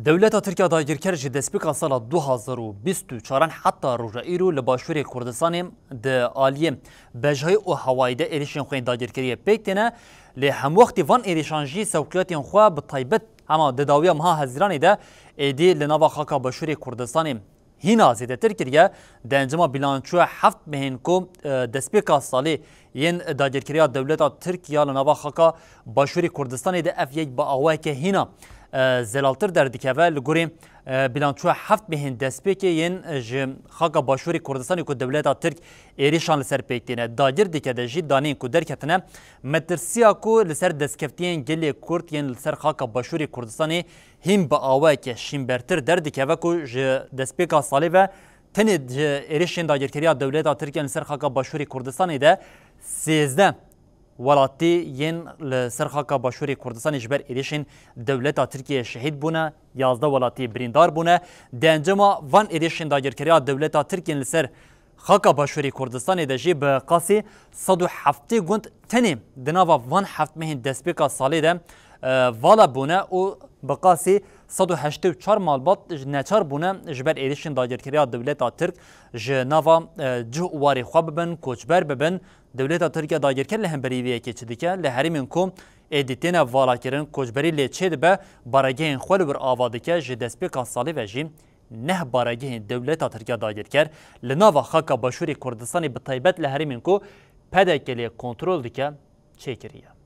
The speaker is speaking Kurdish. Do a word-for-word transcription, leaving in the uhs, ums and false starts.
Dewleta Tirk ya dagirker ji destpêka sala du hazar û bîst û çaran heta roja îro li Başûrê Kurdistanê di aliyê bejayî û hewayî de êrişên xwe yên dagirkeriyê pêk têne. Lê hemwextî van êrişan jî sewqiyatên xwe bi taybet hema di dawiya meha Hezîranê de êdî li nava xaka Başûrê Kurdistanê hîna zêdetir kiriye. Di encama bîlançoya heft mehên ku, e, destpêka salê yên dagirkeriya dewleta Tirk ya li nava xaka Başûrê Kurdistanê de ev yek bi awayeke hîna, e, zelaltir derdikeve. Li gorî, e, bîlançoya heft mehên destpêkê yên ji xaka Başûrê Kurdistanê ku dewleta Tirk êrişan li ser pêk têne dagir dike de jî daneyên ku derketine metirsiya ku li ser destkeftiyên gelê Kurd yên li ser xaka Başûrê Kurdistanê hîn bi awayeke şînbertir derdikeve ku ji destpêka salê ve tenê ji êrişên dagirkeriya dewleta Tirk yên li ser xaka Başûrê Kurdistanê de sêzdeh welatî yên li ser xaka Başûrê Kurdistanê ji ber êrişên dewleta Tirkiyê şehîd bûne, yazdeh welatî birîndar bûne. Di encama van êrişên dagirkeriya dewleta Tirk yên li ser xaka Başûrê Kurdistanê de jî bi qasî sed û heftê gund tenê di nava van heft mehên destpêka salê de, e, vala bûne û bi qasî sed û heştê û çar malbat neçar bûne ji ber êrişên dagirkeriya dewleta Tirk ji nava, e, cih û warê xwe bibin, koçber bibin. Dewleta Tirk ya dagirker li hemberî vê yekê çi dike? Li herêmên ku êdî têne valakirin, koçberî lê çêdibe, baregehên xwe li wir ava dike. Ji destpêka salê ve jî neh baregehên dewleta Tirk ya dagirker li nava xaka Başûrê Kurdistanê, bi taybet li herêmên ku P D K lê kontrol dike, çêkiriye.